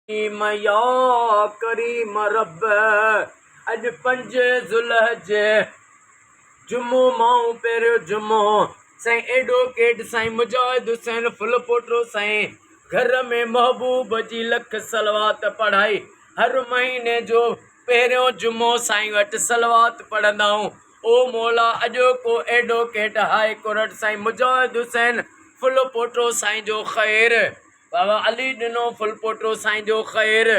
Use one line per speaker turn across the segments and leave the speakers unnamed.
ڪريم يا ڪريم رب اڄ پنج ذوالحج جمعو مائون پهريون جمعو سائين ايڊووڪيٽ سائين مجاهد حسين ڦلپوٽو سائين گهر ۾ محبوب جي لک صلوات پڙهائي هر مهيني جو پهريون جمعو سائين وٽ صلوات پڙهندا آهيون او مولا اڄوڪو ايڊووڪيٽ هاء ڪورٽ سائين مجاهد حسين ڦلپوٽو سائين جو خير بابا علي ڏنو ڦلپوٽو سائين جو خير،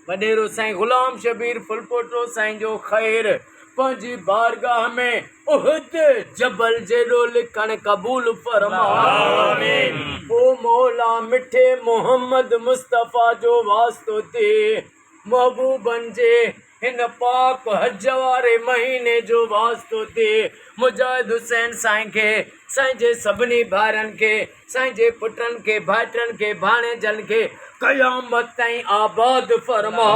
وڏيرو سائين غلام شبير ڦلپوٽو سائين جو خير، پنهنجي بارگاهه ۾ احد جبل جيڏو لکڻ قبول فرما. او مولا مٺي محمد مصطفيٰ جو واسطو ٿئي. محبوبن جي هن پاڪ حج واري مهيني جو واسطو ٿئي مجاهد حسين سائين کي، سائين جي سڀني ڀائرن کي، سائين جي پٽن کي، ڀائٽن کي، ڀاڻيجن کي قيامت تائين آباد فرما.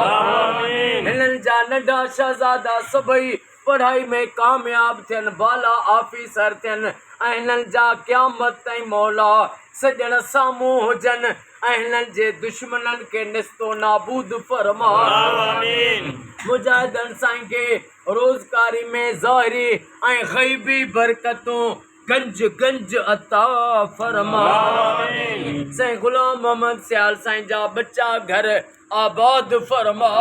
هنن جا ننڍا شهزادا سڀئي پڙهائي ۾ ڪامياب ٿين، بالا آفيسر ٿين ۽ هنن جا قيامت تائين مولا سڄڻ سامهون هجن. ۽ هنن جي دشمنن کي نست و نابود فرما. مجاهدن سائين کي روزگاري ۾ ظاهري ۽ غيبي برڪتون گنج گنج عطا فرما. سائين غلام محمد سيال سائين جا ٻچا گهر آباد فرما.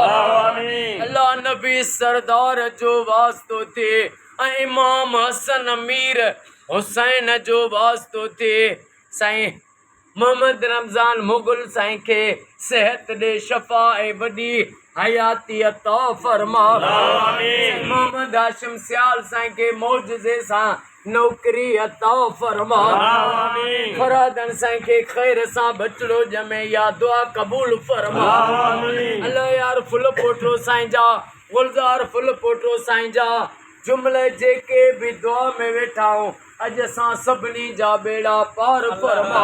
الله نبي سردار جو واسطو ٿئي ۽ امام حسن مير حسين جو واسطو ٿئي سائين محمد رمضان مغل سائين کي صحت ڏي شفا ۽ وڏي حياتي عطا فرما. سائين محمد هاشم سيال سائين کي معجزي سان نوڪري عطا فرما. فرهادڻ سائين کي خير سان ٻچڙو ڄمي يا دعا قبول فرما. الله يار ڦل پوٽو سائين جا گلزار ڦل پوٽو سائين جا جمله جيڪي به دعا ۾ ويٺا آهون اڄ اسان سڀني جا ٻيڙا پار فرما.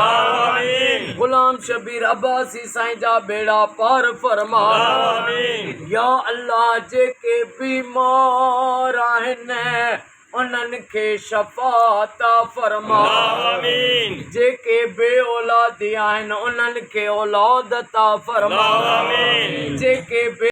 غلام شبير عباسي سائين جا ٻيڙا پار فرما. يا الله جيڪي بيمار آهن انهن کي شفا عطا فرما. جيڪي بي اولادي آهن انهن کي اولاد عطا فرما. جيڪي بي.